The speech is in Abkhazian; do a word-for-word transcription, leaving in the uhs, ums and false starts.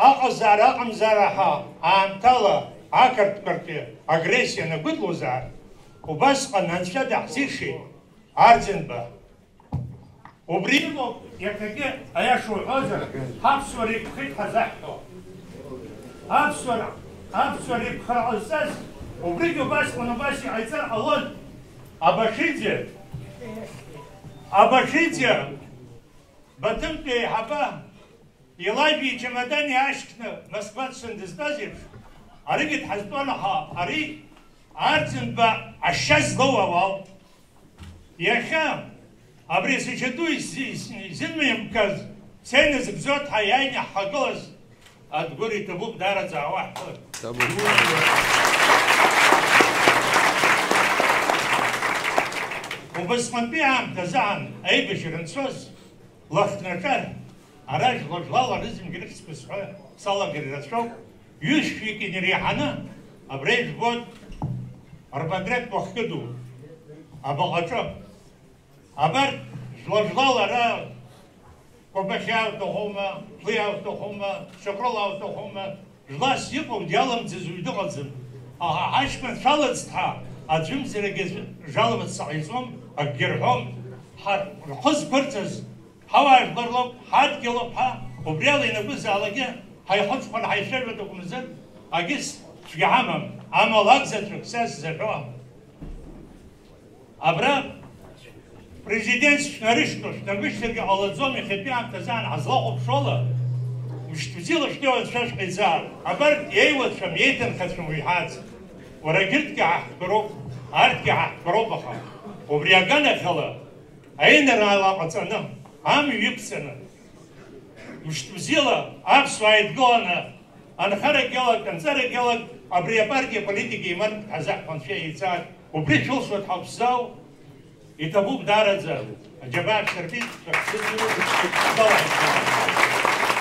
Аҟазаара, аҟамзаара ҳәа аамҭала ақырҭқәа ртәы агрессиа анагәыдлозаап, убасҟан Анцәа даҳзишеит, Арӡынба. Убри имоуп иахьагьы, аиаша уҳәозар, ҳаԥсуара иқәхеит ҳазаҳҳәо. Аԥсуара, аԥсуара иқәхара ҟазҵаз, убригьы убасҟан убас иҟаиҵар ҟалон. Абашиӡе, Абашиӡе, Баҭымтәи аиҳабы, илажәи ичамадани аашьҭны Москва дшындызтәаз еиԥш, аригьы дҳазтәан, аха ари Арӡынба ашьа злоу ауал. Иахьа абри асахьаҭыхра изы-, изы-, изымҩамкыз Сена Зыбзоҭ ҳәа иааины ҳхагылаз Адгәыр иҭабуп даараӡа ауаа ҳхы. Иҭабуп. Убасҟантәи аамҭазы аан аибашьра анцоз, Лыхнаҿар, ара жәла-жәлала рызегьы рыхьӡқәа сҳәо салагар рацәоуп, ҩышәҩык инареиҳаны абра ижәбоит рпатреҭ уахкыду абаҟаҿы. Абарҭ жәла-жәлала ара Кәабахьиа уҭахума, Ԥлиа уҭахума, Шьаҟрыла уҭахума, Жәлас иҟоу диаламӡаз уаҩ дыҟаӡам. Аха ҳаҷкәын цәалаӡҭҳәа аӡәымзарагьы жаламыц саҟаиҵом, акгьы рҳәом. Ҳа рхы зқәырҵаз ҳауаажәлар роуп, ҳадгьылуп ҳәа, убри ала ианакәызаалакгьы ҳаихәыцхәан ҳаицәажәоит акәымзар, агьыс цәгьа ҳамам, амала акзаҵәык са сзаҳәо. Абра президент шәнарышьҭоу, шәнармышьҭыргьы ҟалаӡом, иахьатәи аамҭазы аан ҳазлахәаԥшуала, мышьҭбзиала шәнеиуа анцәа шәҟаиҵаа. Абарҭ еиуацәам, еиҭанхацәам уи ҳац. Уара егьырҭгьы ҳахәҭқәа роуп, арҭгьы ҳахәҭқәа роуп, аха убри аганахьала аинраала ҟаҵаны, амҩа иқәҵаны, мышьҭбзиала аԥсуаа еидгыланы, анхарагь иалак, анҵарагь иалак, абри апартиа аполитика иман ҳазаҳҳәон, шәеицааит. Убри шәылшоит ҳаԥсзау, иҭабуп даараӡа, аџьабаа шәсырбеит, шәахсыдгылоит, шәалаҳәшьа.